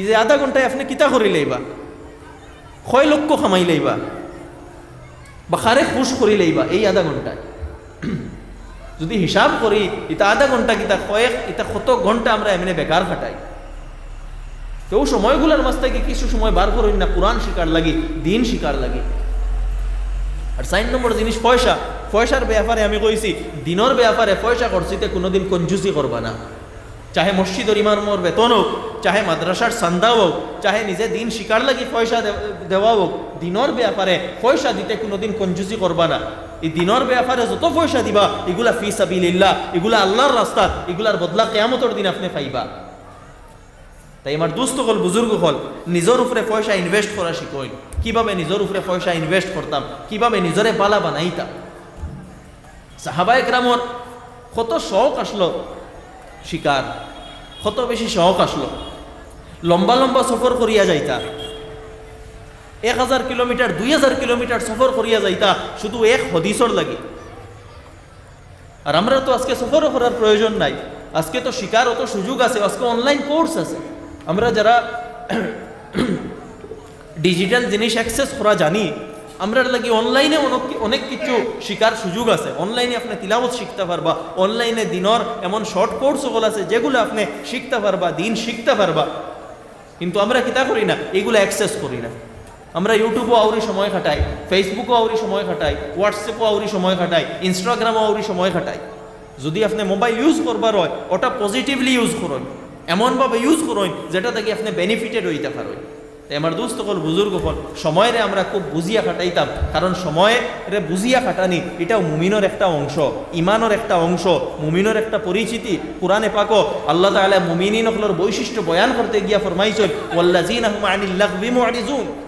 ই যে আধা ঘন্টায় আপনে কিতা করি লাইবা? কয় লক্ষ কামাই লাইবা? বা কারে খুশ করি লাইবা এই আধা ঘন্টায়? যুদি হিসাব করি, ইতা আধা ঘন্টা কিতা কয়েক, ইতা কত ঘন্টা আমরা এমনে বেকার কাটাই। তে অউ সময়গুলার মাঝ থাকি কিছু সময় বার করইন না কুরআন শিখার লাগি, দিন শিখার লাগি। আর চাইর নম্বর জিনিস পয়সা। পয়সার ব্যাপারে আমি কইছি, দিনর ব্যাপারে পয়সা খরচিতে কুনুদিন কঞ্জুসি করবা না। চাহে মসজিদর ইমামর বেতন অউক, চাহে মাদ্রাসার চান্দা অউক, চাহে নিজে দিন শিখার লাগি পয়সা দে-, দেওয়া অউক, দিনর ব্যাপারে পয়সা দিতে কুনুদিন কঞ্জুসি করবা না। ই দিনর ব্যাপারে যত পয়সা দিবা, ইগুলা ফি সাবিলিল্লাহ, ইগুলা আল্লার রাস্তাত, ইগুলার বদলা কিয়ামতর দিন আপনে পাইবা। তাই আমার দোস্ত অকল, বুজুর্গ অকল, নিজর উপরে পয়সা invest করা শিখইন। কিভাবে নিজর উপরে পয়সা invest করতাম, কিভাবে নিজরে বালা বানাইতাম। সাহাবায়ে কেরামর কত শখ আছলো শিখার, কত বেশি শখ আছলো। লম্বা লম্বা সফর করিয়া যাইতা, এক হাজার কিলোমিটার, দুই হাজার কিলোমিটার সফর করিয়া যাইতা শুধু এক হাদিসর লাগি। আর আমরা তো আজকে সফরও করার প্রয়োজন নাই, আজকে তো শিখার অত সুযোগ আছে, আজকে online course আছে। আমরা যারা digital জিনিস access করা জানি, আমরার লাগি online-এ অনেক, অনেক কিছু শিখার সুযোগ আছে। Online-এ আপনে তিলাওয়াত শিখতা পারবা, online-এ দিনর এমন short course অকল আছে যেগুলা আপনে শিখতা পারবা, দিন শিখতা পারবা। কিন্তু আমরা কিতা করি না, ইগুলা access করি না। আমরা YouTube-ও আউরি সময় কাটাই, Facebook-ও আউরি সময় কাটাই, WhatsApp-ও আউরি সময় কাটাই, Instagram-ও আউরি সময় কাটাই। যদি আপনে মোবাইল ইউজ করবার অয়, ওটা পজিটিভলি ইউজ করইন, এমনভাবে ইউজ করইন যেটা থাকি আপনে বেনিফিটেড অইতা পারইন। তাই আমার দোস্ত অকল, বুজুর্গ অকল, সময়রে আমরা খুব বুঝিয়া কাটাইতাম, কারণ সময়রে বুঝিয়া কাটানি এটাও মুমিনর একটা অংশ, ইমানর একটা অংশ, মুমিনর একটা পরিচিতি। কোরআনে পাকো আল্লাহ তাআলা মুমিনিন অকলর বৈশিষ্ট্য বয়ান করতে গিয়া ফরমাইছইন, "ওয়াল্লাযীনা হুম আনিল লাগবি মুরিজুন।"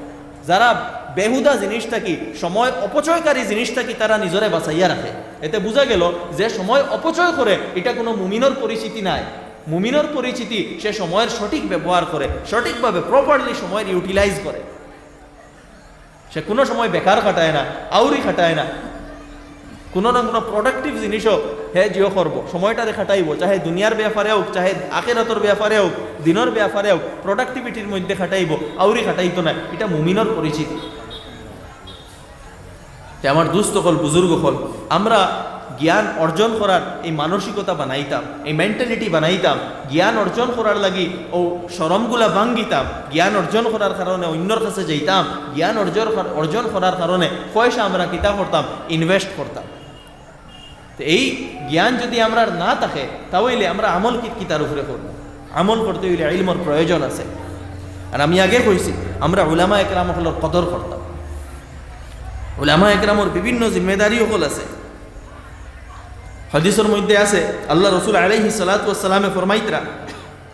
যারা বেহুদা জিনিস থাকি, সময় অপচয়কারী জিনিস থাকি তারা নিজরে বাঁচাইয়া রাখে। এতে বুঝা গেল যে সময় অপচয় করে, এটা কোনো মুমিনর পরিচিতি নায়। মুমিনর পরিচিতি সে সময়র সঠিক ব্যবহার করে, সঠিকভাবে, প্রপারলি সময়র ইউটিলাইজ করে। সে কোনো সময় বেকার কাটায় না, আউরি কাটায় না। কোনো না কোনো প্রোডাক্টিভ জিনিসও হে জিও করবো, সময়টারে কাটাইবো, চাহে দুনিয়ার ব্যাপারে হোক, চাহে আখেরাতর ব্যাপারে হোক, দিনর ব্যাপারে হোক, প্রোডাক্টিভিটির মধ্যে কাটাইবো, আউরি কাটাইতো না। এটা মুমিনর পরিচিতি। তে আমার দোস্ত অকল, বুজুর্গ অকল, আমরা জ্ঞান অর্জন করার এই মানসিকতা বানাইতাম, এই মেন্টালিটি বানাইতাম। জ্ঞান অর্জন করার লাগি ও শরমগুলা ভাঙ্গিতাম। জ্ঞান অর্জন করার কারণে অন্যর কাছে যাইতাম। জ্ঞান অর্জন কর-, অর্জন করার কারণে পয়সা আমরা কিতা করতাম? ইনভেস্ট করতাম। তো এই জ্ঞান যদি আমরার না থাকে, তাহলে আমরা আমল কি, কিতার উপরে করব? আমল করতে হইলে ইলমর প্রয়োজন আছে। আর আমি আগে কইছি, আমরা উলামা একরাম অকলর কদর করতাম। উলামা একরামর বিভিন্ন জিম্মেদারি অকল আছে। হাদিসর মধ্যে আছে, আল্লাহ রসুল আলাইহিস সালাতু ওয়াস সালামে ফরমাইতরা,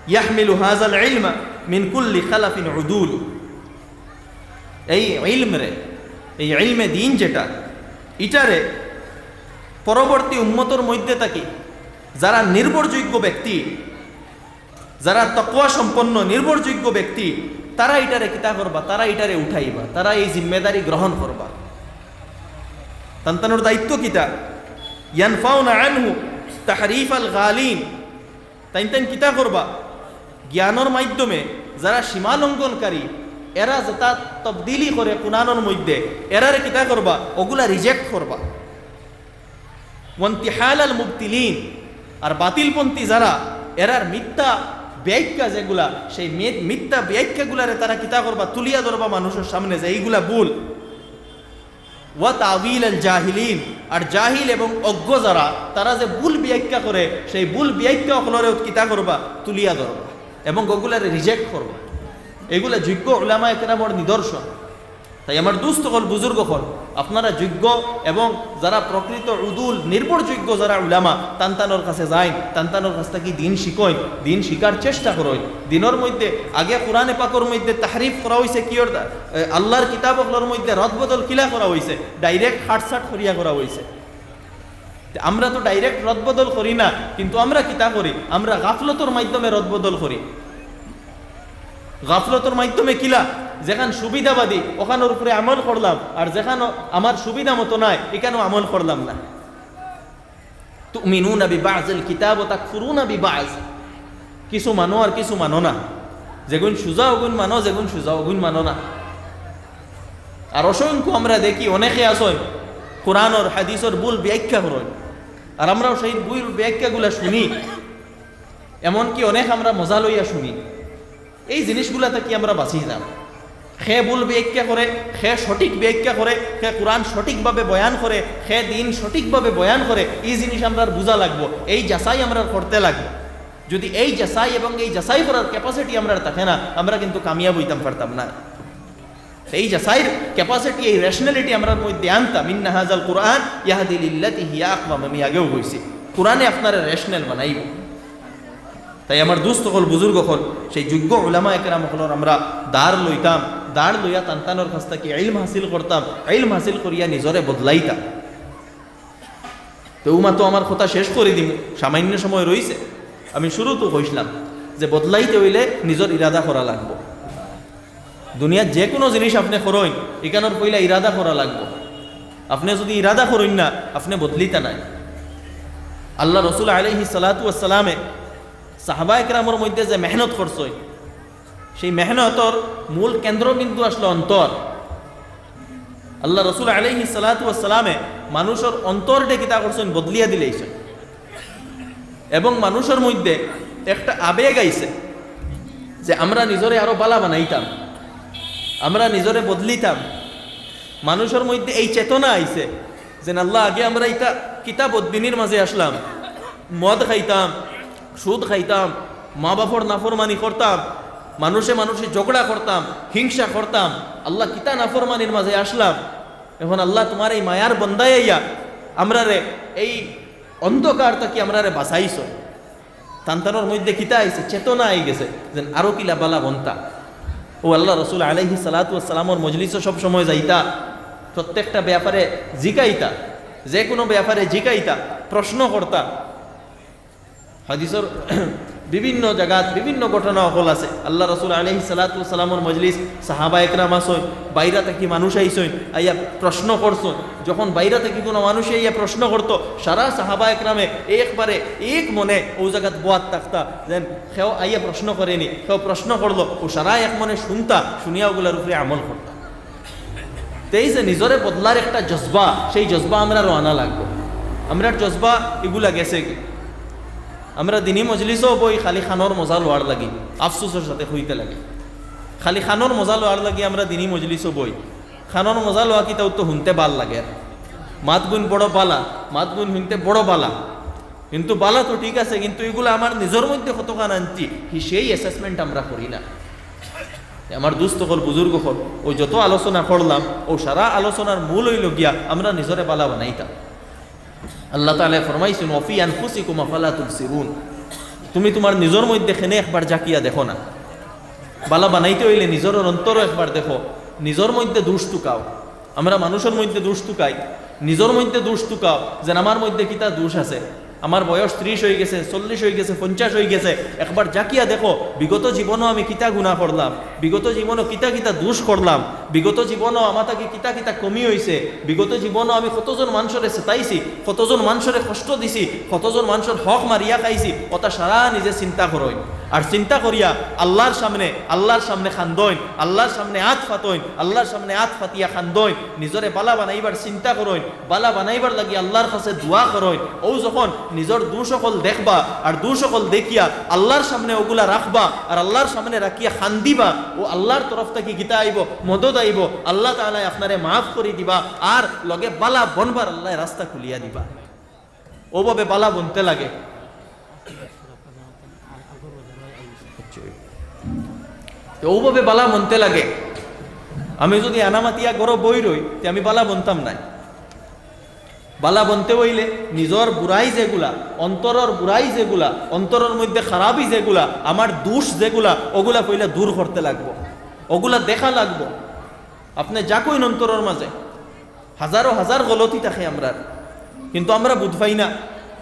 "ইয়াহমিলু হাযাল ইলমা মিন কুল্লি খালাফিন উদুল।" এই ইলমরে, এই ইলমে দিন যেটা, ইটারে পরবর্তী উম্মতর মধ্যে থাকি যারা নির্ভরযোগ্য ব্যক্তি, যারা তকওয়া সম্পন্ন নির্ভরযোগ্য ব্যক্তি, তারা ইটারে কিতা করবা? তারা ইটারে উঠাইবা, তারা এই জিম্মেদারি গ্রহণ করবা। তান তানোর দায়িত্ব কিতা? ইয়ানফাউনা আনহু তাহরিফাল গালিন। তাইন তাইন কিতা করবা? জ্ঞানর মাধ্যমে যারা সীমা লঙ্ঘনকারী, এরা যেটা তবদিলি করে কোরআনর মধ্যে, এরারে কিতা করবা? ওগুলা রিজেক্ট করবা। ওয়ান্তিহালাল মুবতিলিন, আর বাতিলপন্থী যারা, এরার মিথ্যা ব্যাখ্যা যেগুলা, সেই মি-, মিথ্যা ব্যাখ্যাগুলারে তারা কিতা করবা? তুলিয়া ধরবা মানুষের সামনে যে এইগুলা ভুল। ওয়া তাবিল আল জাহিলিন, আর জাহিল এবং অজ্ঞ যারা, তারা যে ভুল ব্যাখ্যা করে, সেই ভুল ব্যাখ্যা অকলরেও কিতা করবা? তুলিয়া ধরবা এবং ওগুলারে রিজেক্ট করবা। এগুলা যোগ্য উলামা একরামর নিদর্শন। তাই আমার দোস্ত অকল, বুজুর্গ অকল, আপনারা যোগ্য এবং যারা প্রকৃত উদুল, নির্ভরযোগ্য যারা উলামা, তান তানোর কাছে যাইন, তান তানোর কাছ থাকি দিন শিখইন, দিন শিখার চেষ্টা করইন। দিনর মধ্যে আগে কোরআনে পাকর মধ্যে তাহরিফ করা হইছে কি অর্থ? এ, আল্লাহর কিতাব অকলর মধ্যে রদবদল কিলা করা হইছে? ডাইরেক্ট হাটসাট করিয়া করা হইছে। তে আমরা তো ডাইরেক্ট রদবদল করি না, কিন্তু আমরা কিতা করি? আমরা গাফলতর মাধ্যমে রদবদল করি। গাফলতর মাধ্যমে কিলা? যেখান সুবিধাবাদী, ওখানোর উপরে আমল করলাম, আর যেখান আমার সুবিধা মতো নাই, এখানো আমল করলাম না। তুমিনুনা বিবাযিল কিতাব ওয়া তাকফুরুনা বিবায। কিছু মানো আর কিছু মানো না। যেগুন সুজা ওগুন মানো, যেগুন সুজা ওগুন মানো না। আর অসংখ্য আমরা দেখি, অনেকে আছইন কোরআনর হাদিসর ভুল ব্যাখ্যা করইন, আর আমরাও সেই ভুল ব্যাখ্যাগুলা শুনি, এমনকি অনেক আমরা মজা লইয়া শুনি। এই জিনিসগুলা থাকি আমরা বাঁচি যাম। কে ভুল ব্যাখ্যা করে, কে সঠিক ব্যাখ্যা করে, কে কোরআন সঠিকভাবে বয়ান করে, কে দিন সঠিকভাবে বয়ান করে, এই জিনিস আমরার বুঝা লাগবো, এই যাচাই আমরার করতে লাগবো। যদি এই যাচাই এবং এই যাচাই করার ক্যাপাসিটি আমরার থাকে না, আমরা কিন্তু কামিয়াব হইতাম পারতাম না। এই যাচাইর ক্যাপাসিটি, এই রেশনালিটি আমরার মধ্যে আনতাম। ইন্না হাযাল কুরআন ইয়াহদি লিল্লাতি হিয়া আকওয়াম, আমি আগেও কইছি, কোরআনে আপনারে রেশনাল বানাইবো। তাই আমার দোস্ত অকল, বুজুর্গ অকল, সেই যোগ্য উলামা একরাম অকলর আমরা দার লইতাম, দার লইয়া তান তানোর কাছ থাকি ইলম হাসিল করতাম, ইলম হাসিল করিয়া নিজরে বদলাইতাম। তো উমা তো আমার কথা শেষ করি দিমু, সামান্য সময় রইছে। আমি শুরুতু কইছলাম যে বদলাইতে হইলে নিজর ইরাদা করা লাগবো। দুনিয়ার যে কোনো জিনিস আপনে করইন, ইখানোর পয়লা ইরাদা করা লাগবো। আপনে যদি ইরাদা করইন না, আপনে বদলিতা নায়। আল্লাহ রসুল আলাইহিস সালাতু ওয়াস সালামে সাহাবা একরামর মধ্যে যে মেহনত করছইন, সেই মেহনতর মূল কেন্দ্রবিন্দু আসলো অন্তর। আল্লাহ রসুল আলাইহিস সালাতু ওয়াস সালামে মানুষর অন্তররে কিতা করছইন? বদলিয়া দিলাইছইন। এবং মানুষর মধ্যে একটা আবেগ আইছে যে আমরা নিজরে আরো বালা বানাইতাম। আমরা নিজরে বদলিতাম। মানুষর মধ্যে এই চেতনা আইছে যে, "আল্লাহ, আগে আমরা ইতা কিতা বদবিনির মাঝে আসলাম, মদ খাইতাম, সুদ খাইতাম, মা বাপর নাফরমানি করতাম, মানুষে মানুষে ঝগড়া করতাম, হিংসা করতাম। আল্লাহ, কিতা নাফরমানির মাঝে আসলাম। এখন আল্লাহ, তোমার এই মায়ার বন্দায় আইয়া আমরারে এই অন্ধকার থাকি আমরারে বাঁচাইছো।" তান তানর মধ্যে কিতা আইছে? চেতনা আই গেছে, যেন আরো কিলা বালা বনতা। ও আল্লাহ রসুল আলাইহিস সালাতু ওয়াস সালামর মজলিসও সব সময় যাইতা, প্রত্যেকটা ব্যাপারে জিকাইতা, যে কোনো ব্যাপারে জিকাইতা, প্রশ্ন করতা। হাদিসর বিভিন্ন জাগাত বিভিন্ন ঘটনা অকল আছে। আল্লাহ রসুল আলাইহিস সালাতু ওয়াস সালামর মজলিস, সাহাবা একরাম আছইন, বাইরা থাকি মানুষ আইছইন, আইয়া প্রশ্ন করছইন। যখন বাইরা থাকি কোনো মানুষে আইয়া প্রশ্ন করতো, সারা সাহাবা একরামে একবারে এক মনে ও জাগাত বওয়াত থাকতা, যেন কেউ আইয়া প্রশ্ন করেনি, কেউ প্রশ্ন করলো, ও সারা এক মনে শুনতা, শুনিয়া ওগুলার উপরে আমল করতা। তেই যে নিজরে বদলার একটা জজবা, সেই জজবা আমরারও আনা লাগবো। আমরার জজবা ইগুলা গেছে কি? আমরা দিনী মজলিসও বই খালি খানোর মজা লওয়ার লাগি, আফসোসর সাথে কইতে লাগে, খালি খানোর মজা লওয়ার লাগি আমরা দিনী মজলিসও বই। খানোর মজা লওয়া কিতা? অউ তো হুনতে বালা লাগে, মাত গুইন বড় বালা, মাত গুইন হুনতে বড় বালা, কিন্তু বালা তো ঠিক আছে, কিন্তু ইগুলা আমার নিজর মধ্যে কতখান আনছি, হি-, সেই assessment আমরা করি না। আমার দুস্ত অকল, বুজুর্গ অকল, অউ যত আলোচনা করলাম, অউ সারা আলোচনার মূল অইলো গিয়া আমরা নিজরে বালা বানাইতাম। আল্লাহ তাআলায় ফরমাইছইন, "ওয়াফি আনফুসিকুম আফালা তুবসিরুন।" তুমি তুমার নিজর মধ্যে কেনে একবার জাকিয়া দেখো না। বালা বানাইতে অইলে নিজর অন্তরও একবার দেখো, নিজর মধ্যে দুষ তুকাও। আমরা মানুষর মধ্যে দুষ তুকাই, নিজর মধ্যে দুষ তুকাও, যেন আমার মধ্যে কিতা দুষ আছে। আমার বয়স ত্রিশ অই গেছে, চল্লিশ অই গেছে, পঞ্চাশ অই গেছে, একবার জাকিয়া দেখো, বিগত জীবনও আমি কিতা গুনা করলাম, বিগত জীবনও কিতা কিতা দুষ করলাম, বিগত জীবনও আমার থাকি কিতা কিতা কমি অইছে, বিগত জীবনও আমি কতজন মানষরে সতাইছি, কতজন মানষরে কষ্ট দিছি, কতজন মানষর হক মারিয়া খাইছি, অতা সারা নিজে চিন্তা করইন। আর চিন্তা করিয়া আল্লাহর সামনে, আল্লাহর সামনে কান্দইন, আল্লাহর সামনে আত পাতইন, আল্লাহর সামনে আত পাতিয়া কান্দইন, নিজরে বালা বানাইবার চিন্তা করইন। বালা বানাইবার লাগি আল্লাহর কাছে দোয়া করইন। অউ যখন নিজর দুষ অকল দেখবা আর দুষ অকল দেখিয়া আল্লাহর সামনে অগুলা রাখবা আর আল্লাহর সামনে রাখিয়া কান্দিবা, অউ আল্লাহর তরফ থাকি কিতা আইবো? মদদ আইবো। আল্লাহ তাআলায় আপনারে মাফ করি দিবা আর লগে বালা বনবার আল্লায় রাস্তা খুলিয়া দিবা। অউভাবে বালা বনতে লাগে। তে অউভাবে বালা বনতে লাগে। আমি যুদি আনামাতিয়া ঘরো বই রই, তে আমি বালা বনতাম নায়। বালা বনতে অইলে নিজর বুরাই যেগুলা, অন্তরর বুরাই যেগুলা, অন্তরর মধ্যে খারাপি যেগুলা, আমার দুষ যেগুলা, অগুলা পয়লা দূর করতে লাগবো, অগুলা দেখা লাগবো। আপনে যা কইন অন্তরর মাঝে, হাজারো হাজার গলতি থাকে আমরার, কিন্তু আমরা বুঝ পাই না।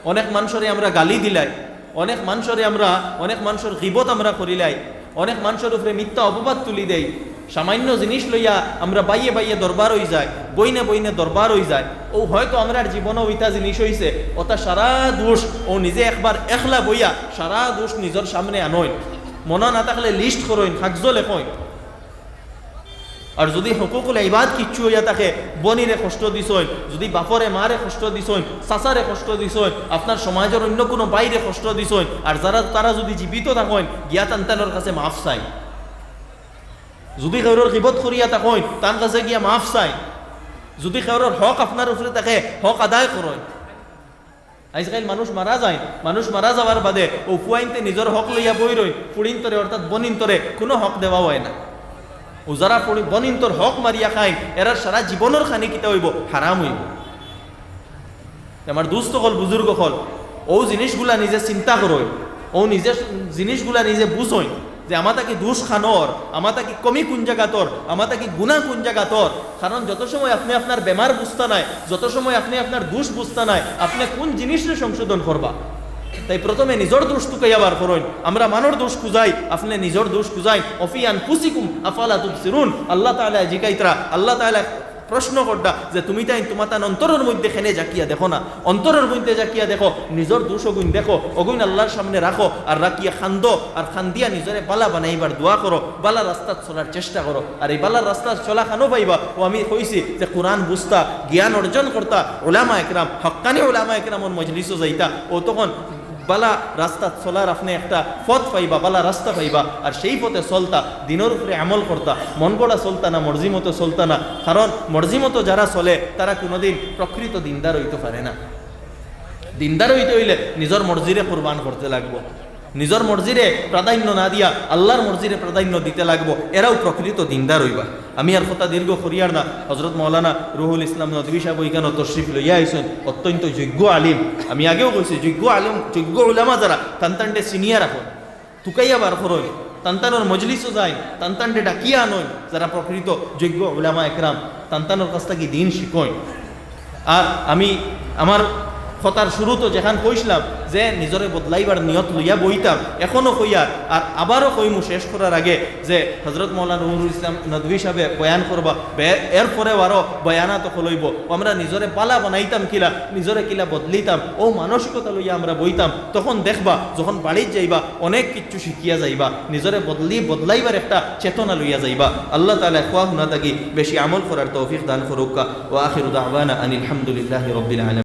অনেক মানষরে আমরা গালি দিলাই, অনেক মানষরে আমরা, অনেক মানষর গিবত আমরা করিলাই, অনেক মানষর উপরে মিথ্যা অপবাদ তুলি দেই। সামান্য জিনিস লইয়া আমরা বাইয়ে বাইয়ে দরবার অই যায়, বইনে বইনে দরবার অই যায়। অউ হয়তো আমরার জীবনও ইতা জিনিস অইছে, অতা সারা দুষ অউ নিজে একবার একলা বইয়া সারা দুষ নিজর সামনে আনইন, মনা না থাকলে list করইন, কাগজো লেখইন। আর যুদি হুকুকুল ইবাদ কিচ্ছু অইয়া থাকে, বনিরে কষ্ট দিছইন, যুদি বাপরে মারে কষ্ট দিছইন, চাচারে কষ্ট দিছইন, আপনার সমাজর অইন্য কুনু বাইরে কষ্ট দিছইন, আর যারা, তারা যুদি জীবিত থাকইন, গিয়া তান তানর কাছে মাফ চাইন। যুদি কেউরর গিবত করিয়া থাকইন, তান কাছে গিয়া মাফ চাইন। যুদি কেউরর হক আপনার উপরে থাকে, হক আদায় করইন। আইজকাইল মানুষ মারা যাইন, মানুষ মারা যাওয়ার বাদে অউ ফুয়াইন্তে নিজর হক লইয়া বই রইন, ফুড়িন্তরে অর্থাৎ বনিন্তরে কুনু হক দেওয়া অয় না। অউ যারা ফুড়ি-, বনিন্তর হক মারিয়া খাইন, এরার সারা জীবনর খানি কিতা অইবো? হারাম অইবো। আমার দুস্ত অকল, বুজুর্গ অকল, অউ জিনিসগুলা নিজে চিন্তা করইন, অউ নিজে জিনিসগুলা নিজে বুঝইন। যে আমার থাকি দুষ খানোর, আমার থাকি কমি কুন জাগাতর, আমার থাকি গুনা কুন জাগাতর। কারণ যত সময় আপনে আপনার বেমার বুঝতা নায়, যত সময় আপনে আপনার দুষ বুঝতা নায়, আপনে কুন জিনিসরে সংশোধন করবা? তাই প্রথমে নিজর দুষ তুকাইয়া বার করইন। আমরা মানষর দুষ খুজাই, আপনে নিজর দুষ খুজাইন। ওয়াফি আনফুসিকুম আফালা তুবসিরুন। আল্লাহ তাআলায় জিকাইতরা, আল্লাহ তাআলায় প্রশ্ন কররা যে, "তুমি তাইন তুমার তান অন্তরর মধ্যে কেনে জাকিয়া দেখো না? অন্তরর মধ্যে জাকিয়া দেখো, নিজর দুষ অগুইন দেখো, অগুইন আল্লাহর সামনে রাখো, আর রাখিয়া কান্দো, আর কান্দিয়া নিজরে বালা বানাইবার দোয়া করো, বালা রাস্তাত চলার চেষ্টা করো।" আর এই বালা রাস্তাত চলা কানো পাইবা? অউ আমি কইছি যে কুরআন বুঝতা, জ্ঞান অর্জন করতা, উলামা একরাম, হক্কানি উলামা একরামর মজলিসো যাইতা, অউ তখন বালা রাস্তাত চলার আপনে একটা পথ পাইবা, বালা রাস্তা পাইবা। আর সেই পথে চলতা, দিনর উপরে আমল করতা, মন গড়া চলতা না, মর্জি মতো চলতা না। কারণ মর্জি মতো যারা চলে, তারা কোনোদিন প্রকৃত দিনদার অইতো পারে না। দিনদার অইতে অইলে নিজর মর্জিরে কুরবান করতে লাগবো। নিজর মর্জিরে প্রাধান্য না দিয়া আল্লার মর্জিরে প্রাধান্য দিতে লাগবো, এরাউ প্রকৃত দিনদার অইবা। আমি আর কথা দীর্ঘ করিয়ার না, হজরত মৌলানা রুহুল ইসলাম নদভী সাব ইখানো তশরিফ লইয়া আইছইন, অত্যন্ত যোগ্য আলিম। আমি আগেও কইছি, যোগ্য আলিম, যোগ্য উলামা যারা, তান তানরে চিনিয়া রাখইন, তুকাইয়া বার করইন, তান তানর মজলিসো যাইন, তান তানরে ডাকিয়া আনইন, যারা প্রকৃত যোগ্য উলামা একরাম, তান তানর কাছ থাকি দিন শিখইন। আর আমি আমার কথার শুরুত যেখান কইছলাম যে নিজরে বদলাইবার নিয়ত লইয়া বইতাম, এখনো কইয়ার, আর আবারও কইমু শেষ করার আগে যে হজরত মৌলানা রুহুল ইসলাম নদভী সাবে বয়ান করবা, বে-, এরপরেও আরও বয়ানাত অকল অইবো। আমরা নিজরে বালা বানাইতাম কিলা, নিজরে কিলা বদলিতাম, অউ মানসিকতা লইয়া আমরা বইতাম, তখন দেখবা যখন বাড়িত যাইবা অনেক কিচ্ছু শিখিয়া যাইবা, নিজরে বদলি বদলাইবার একটা চেতনা লইয়া যাইবা। আল্লাহ তাআলা খোয়া হুনা থাকি বেশি আমল করার তৌফিক দান করুক্কা। ওয়া আখিরু দাওয়ানা আনিল হামদুলিল্লাহি রাব্বিল আলামিন।